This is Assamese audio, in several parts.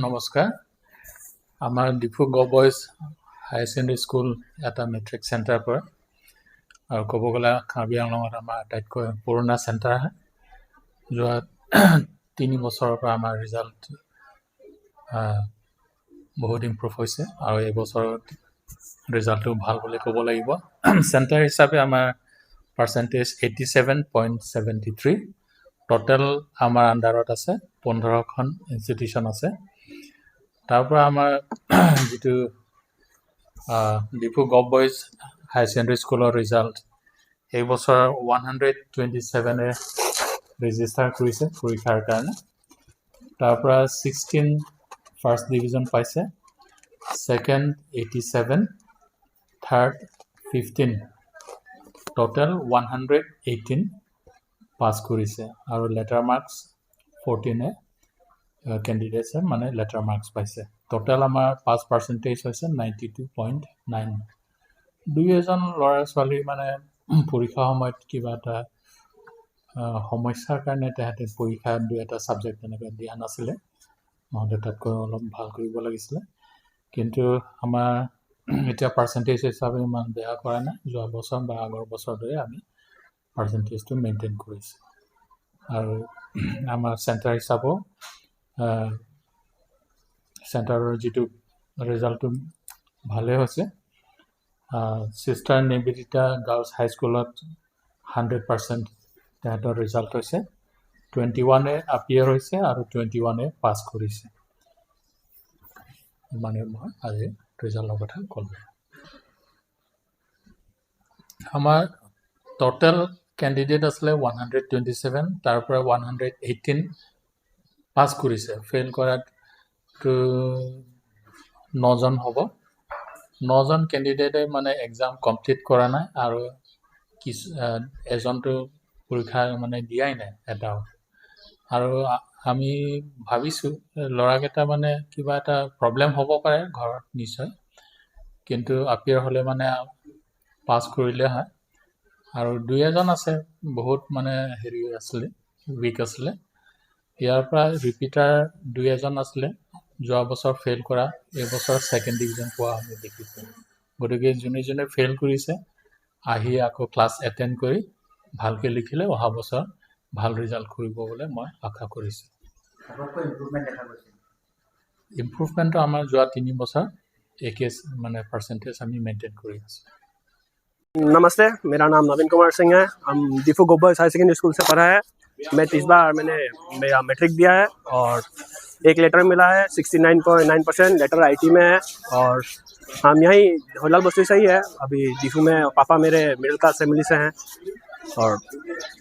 নমস্কাৰ। আমাৰ Diphu gov boys higher secondary school এটা মেট্ৰিক চেণ্টাৰ পৰে আৰু ক'ব গ'লে কাৰ্বি আংলঙত আমাৰ আটাইতকৈ পুৰণা চেণ্টাৰ হয়। যোৱা 3 বছৰৰ পৰা আমাৰ ৰিজাল্ট বহুত ইম্প্ৰুভ হৈছে আৰু এইবছৰত ৰিজাল্টটো ভাল বুলি ক'ব লাগিব। চেণ্টাৰ হিচাপে আমাৰ percentage 87.73। Total আমাৰ আণ্ডাৰত আছে 15খন ইনষ্টিটিউশ্যন আছে। তাৰ পৰা আমাৰ যিটো Diphu gov boys higher secondary স্কুলৰ ৰিজাল্ট, এইবছৰ 127-এ ৰেজিষ্টাৰ কৰিছে পৰীক্ষাৰ কাৰণে। তাৰ পৰা 16 ফাৰ্ষ্ট ডিভিজন পাইছে, second 87, third 15, total 118 pass কৰিছে আৰু লেটাৰ মাৰ্কছ 14-এ কেণ্ডিডেটছে মানে লেটাৰ মাৰ্কছ পাইছে। টোটেল আমাৰ পাছ পাৰ্চেণ্টেজ হৈছে 92.9। দুই এজন ল'ৰা ছোৱালী মানে পৰীক্ষাৰ সময়ত কিবা এটা সমস্যাৰ কাৰণে তেহেঁতে পৰীক্ষা দুই এটা ছাবজেক্ট তেনেকৈ দিয়া নাছিলে, নহ'লে তাতকৈ অলপ ভাল কৰিব লাগিছিলে। কিন্তু আমাৰ এতিয়া পাৰ্চেণ্টেজ হিচাপে ইমান বেয়া কৰা নাই। যোৱা বছৰ বা আগৰ বছৰ দৰে আমি পাৰ্চেণ্টেজটো মেইনটেইন কৰিছোঁ আৰু আমাৰ চেণ্টাৰ হিচাপেও চেণ্টাৰৰ যিটো ৰিজাল্টটো ভালেই হৈছে। ছিষ্টাৰ নিবেদিতা গাৰ্লছ হাইস্কুলত 100% তেহেঁতৰ ৰিজাল্ট হৈছে। 21-এ আপিয়াৰ হৈছে আৰু 21-এ পাছ কৰিছে। ইমানেই মই আজি ৰিজাল্টৰ কথা ক'লোঁ। আমাৰ ট'টেল কেণ্ডিডেট আছিলে 127। তাৰ পৰা 118 পাছ কৰিছে। ফেইল কৰাটো নজন হ'ব। নজন কেণ্ডিডেটে মানে এক্সাম কমপ্লিট কৰা নাই আৰু কিছু এজনটো পৰীক্ষা মানে দিয়াই নাই এটাও। আৰু আমি ভাবিছোঁ ল'ৰাকেইটা মানে কিবা এটা প্ৰব্লেম হ'ব পাৰে ঘৰত নিশ্চয়, কিন্তু আপিয়াৰ হ'লে মানে পাছ কৰিলে হয়। আৰু দুই এজন আছে বহুত মানে হেৰি আছিলে, উইক আছিলে। ইয়াৰ পৰা ৰিপিটাৰ দুই এজন আছিলে, যোৱা বছৰ ফেইল কৰা, এইবছৰ ছেকেণ্ড ডিভিজন পোৱা আমি দেখিছোঁ। গতিকে যোনে যোনে ফেইল কৰিছে, আহি আকৌ ক্লাছ এটেণ্ড কৰি ভালকৈ লিখিলে অহা বছৰ ভাল ৰিজাল্ট কৰিব বুলি মই আশা কৰিছোঁ। আগতকৈ ইম্প্ৰুভমেণ্ট দেখা গৈছে? ইম্প্ৰুভমেণ্টটো আমাৰ যোৱা 3 বছৰ একে মানে পাৰ্চেণ্টেজ আমি মেইনটেইন কৰি আছোঁ। नमस्ते, मेरा नाम नवीन कुमार सिंह है। हम दिफू गव बॉयज़ हाई सेकेंडरी स्कूल से पढ़ा है। मैं इस बार मैंने मेरा मैट्रिक दिया है और एक लेटर मिला है, 69.9%। लेटर IT में है और हम यहीं होलाल बस्ती से ही है। अभी दिफू में पापा मेरे मिडिल क्लास फैमिली से हैं और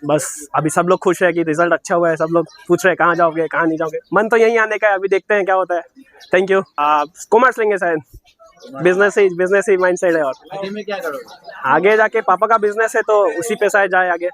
बस अभी सब लोग खुश है कि रिजल्ट अच्छा हुआ है। सब लोग पूछ रहे हैं, कहाँ जाओगे, कहाँ नहीं जाओगे। मन तो यहीं आने का है। अभी देखते हैं क्या होता है। Thank you. Commerce लेंगे शायद। बिजनेस ही माइंड सेट है और आगे में क्या करोगे? आगे जाके पापा का बिजनेस है तो उसी पे शायद जाए आगे।